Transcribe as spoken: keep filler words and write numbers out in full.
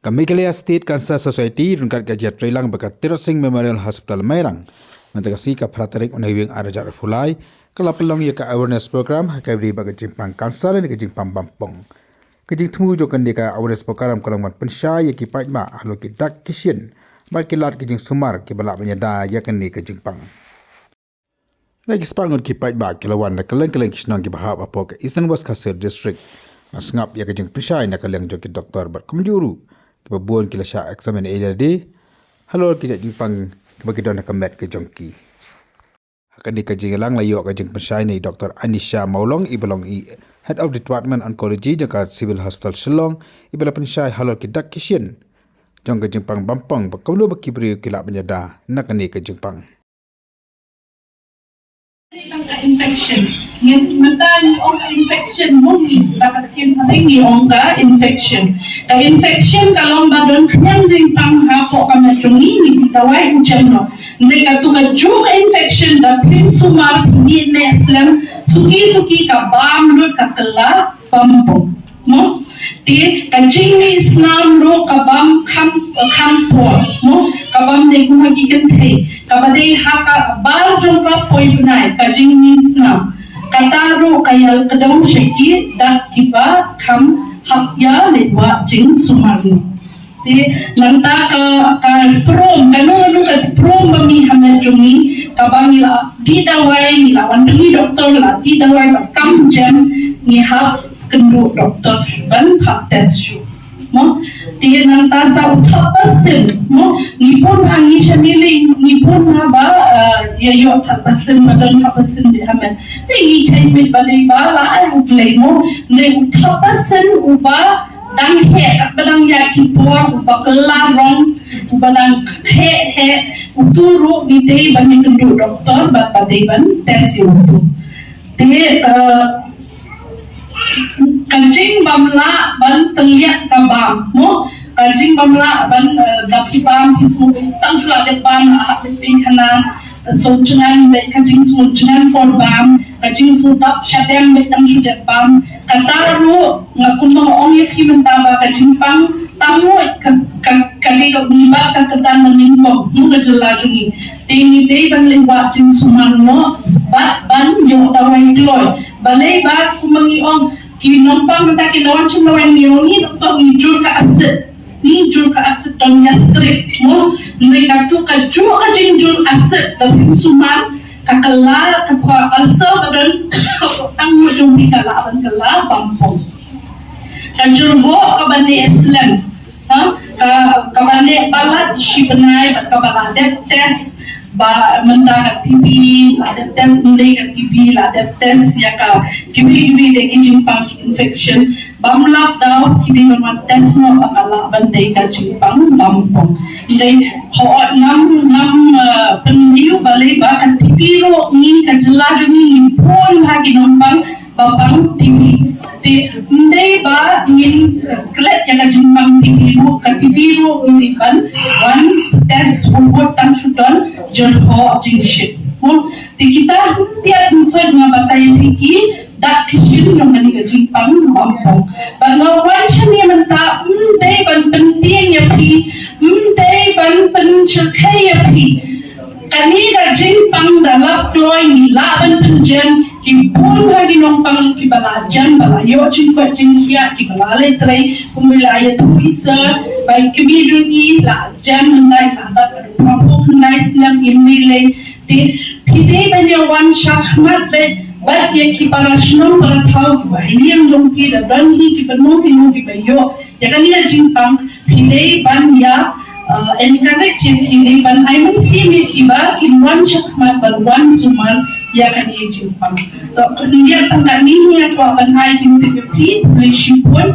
Ka Meghalaya State Cancer Society ryngkat ka jingïatreilang bad ka Tirot Sing Memorial Hospital Mairang, mynta ka sngi ka phra tarik u Naiwieng arhajar arphew lai, ka la pynlong ïa ka awareness program ha kaba ïadei bad ka jingpang cancer ne ka jingpang bampong. Ka jingthmu jong kane ka awareness program ka long ban pynshai ïa ki paidbah halor ki dak ki shin bad ki lad ki jingsumar kiba lah ban ïada ïa kane ka jingpang. Ki spah ngut ki paidbah ki la wan na kylleng kylleng ki shnong kiba hap hapoh ka Eastern West Khasi Hills District ban sngap ïa ka jingpynshai na ka liang jong ki doktor bad kumjuh ruh kiba bun ki la shah examine ïa lade halor ki jait jingpang kiba ki don ha ka met ka jong ki. Ha kane ka jingïalang la ïoh ka jingpynshai na i Doktor Anisha Mawlong, iba long i Head of Department Oncology jong ka Civil Hospital Shillong, iba la pynshai halor ki dak ki shin jong ka jingpang bampong bad kumno ba ki briew ki lah ban ïada na kane ka jingpang. Ka infection. Ngin mynta ngi ong ka infection, mo, ngi da ka ktien Phareng ngi ong ka infection. Ka infection ka long ba don khñiang jingpang hapoh ka met jong ngi, ngi dawai u jem noh. Hynrei katto katjuh ka infection da phim sumar, phi neh slem suki suki, ka bam lut, ka kylla bampong. Mo, te ka jingmih snam ruh ka bam kham, kham por. Mo, ka bam dei kum ha ki kynthei. Kaba dei ha ka bar jong ka poi bnai ka jingmih snam. Kata ruh ka ïaleh kdew sha ki dak kiba kham hap ïaleh wah jingsumar noh. Te nangta ka, ka prom, kano kano ka prom ba mih ha met jong ngi, kaba ngi la dih dawai, ngi la wan pynïoh doktor, la dih dawai bad kam jem, ngi hap kynduh doktor ban phah test shuh. Mo, te nangta sa u thapasien, mo, ngi pun ha ngi shane lei, ngi pun ha ba, eh, ïa ïoh thapasien, ba don thapasien beit ha met. Te ngi kheiñ beit balei ba la ai U Blei, mo, ne u thapasien uba dang heh, ba dang ïa ki por, uba kylla rong, uba dang heh heh, utu ruh ngi dei ban ïakynduh doktor, ba, ba dei ban test ïa utu. Te, eh, ka jingbym lah ban tylliat ka bam, mo? Ka jingbym lah ban, eh, da phi bam phi sngewbha tang shu la dep bam, la hap dep pynkhana, sngewjngan beit, ka jingsngewjngan por bam, ka jingsngewdap shadem beit tang shu dep bam. Kata ruh nga kumba nga ong ïa phi mynta ba ka jingpang tang ngut ka, ka, ka dei ka ngi bad ka kyrdan ba nyngkong, mo, ka jylla jong ngi. Te ngi dei ban leh wah jingsumar noh bad ban ïoh dawai kloi. Balei ba kumba ngi ong ki nongpang mynta ki la wan shim dawai ngi ong ngi doktor ngi jur ka acid. Ngi jur ka acid don gastric, mo, ngi katto katjuh ka jingjur acid da phim sumar ka kylla, ka thwa ulcer ba don tang mo jong phi ka lah ban kylla bampong. Ka jur ho kaba neh slem. Ha? Ka, kaba neh palat shi bnai bad kaba la dep test ba mynta ka T B, la dep test ym dei ka T B, la dep test ïa ka kiwei kiwei de ki jingpang infection. Bym lah daw ki dei ban wan test noh ba ka lah ban dei ka jingpang bampong. Dei hooid ngam, ngam, eh, pynlong balei ba ka T B ruh ngi ka jylla jong ngi ngi bun ha ki nongpang ba pang T B. Te ym dei ba ngin, eh, klet ïa ka jingpang T B ruh, ka T B ruh ngi dei ban wan test u bud tang shu don jur ho jingshit. Mo, te kita hynrei hynrei nga batai ïa phi ki dak ki shin jong kane ka jingpang bampong. Bad nga wan shane mynta ym dei ban pyntieng ïa phi, ym dei ban pynshyrkhei ïa phi. Kane ka jingpang da lap kloi ngi lah ban pynjem, ki bun ha ki nongpang kiba la jem ba la ïoh jingkoit jingkhiah, kiba la leit trei kumba la ïathuh i sir, ba ki kmie jong ngi la jem mynta la dap haduh khyndai snem im ni lei. Te phi dei ban ïa wan shakhmat beit bad ïa ki para shnong para thaw kiba ha ïing jong phi da don hi kiba nong hi nong kiba ïoh ïa kane ka jingpang, phi dei ban ïa, eh, encourage ïa ki, dei ban ai mynsiem ïa ki ba kin wan shakhmat ban wan sumar ïa kane ka jingpang. To khyndiat tang kane ngi ïa kwah ban ai jingtip ïa phi, phi shipun.